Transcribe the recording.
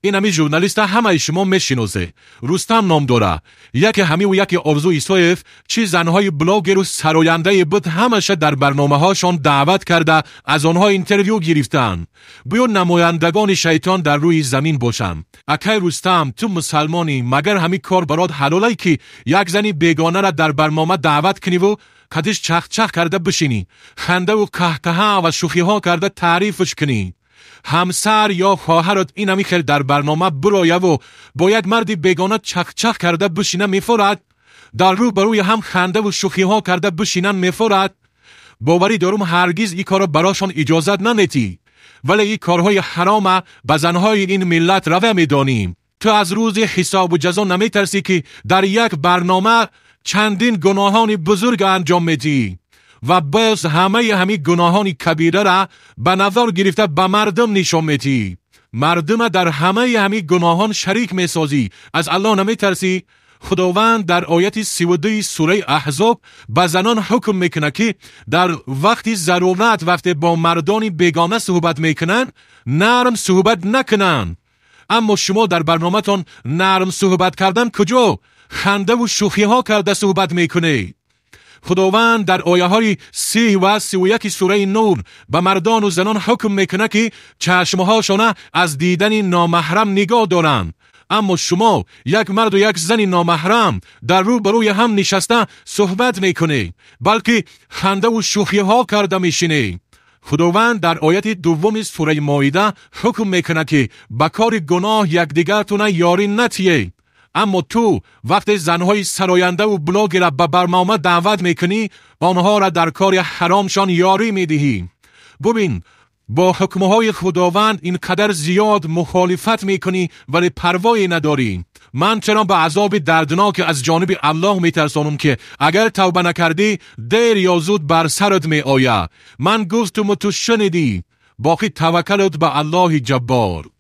Инами журналиста ҳамаи шумо мешиносед. Рустам ном дора. Яке ҳамиву яке Орзу Исоев, чӣ занҳои блогеру сарояндае буд, ҳамаша дар барномаҳошон даъват карда, аз онҳо интервю гирифтанд. Биё, намояндагони шайтон дар рӯи замин бошанд. Акай Рустам, ту мусалмонӣ, магар ҳамин кор барот ҳалолай, ки як зани бегонара дар барнома даъват куниву қадиш чахчах карда бишинӣ, хандаву қаҳқаҳа ва шӯхиҳо карда таърифш кунӣ? Ҳамсар ё хоҳарат инами хел дар барнома бирояву бо як марди бегона чахчах карда бишина, мефорад? Дар рӯ ба рӯи ҳам хандаву шӯхиҳо карда бишинан, мефорад? Боварӣ дорум, ҳаргиз ин корро барошон иҷозат наметӣ, вале ин корҳои ҳарома ба занҳои ин миллат рава медонӣ. Ту аз рӯзи ҳисобу ҷазо наметарсӣ, ки дар як барнома чандин гуноҳони бузург анҷом медиҳӣ ва боз ҳамаи ҳамин гуноҳони кабирара ба назар гирифта ба мардум нишон медиҳӣ, мардума дар ҳамаи ҳамин гуноҳон шарик месозӣ? Аз Аллоҳ наметарсӣ? Худованд дар ояти 32-и сураи Аҳзоб ба занон ҳукм мекунад, ки дар вақти зарурат, вақте бо мардони бегона суҳбат мекунанд, нарм суҳбат накунанд. Аммо шумо дар барноматон нарм суҳбат кардан куҷо, хандаву шӯхиҳо карда суҳбат мекунед. Худованд дар ояҳои 30 ва 31-и сураи Нур ба мардону занон ҳукм мекунад, ки чашмҳошона аз дидани номаҳрам нигоҳ доранд. Аммо шумо як марду як зани номаҳрам дар рӯ ба рӯи ҳам нишаста суҳбат мекунед, балки хандаву шӯхиҳо карда мешинед. Худованд дар ояти 2-уми сураи Моида ҳукм мекунад, ки ба кори гуноҳ якдигартона ёрӣ натиҳед. Аммо ту вақте занҳои сарояндаву блогера ба барнома даъват мекунӣ, онҳоро дар кори ҳаромшон ёрӣ медиҳӣ. Бубин, бо ҳукмҳои Худованд ин қадар зиёд мухолифат мекунӣ, вале парвое надорӣ. Ман чаро ба азоби дардноке аз ҷониби Аллоҳ метарсонам, ки агар тавба накардӣ, дер ё зуд бар сарат меояд. Ман гуфтуму ту шунидӣ. Боқӣ таваккалут ба Аллоҳи Ҷаббор.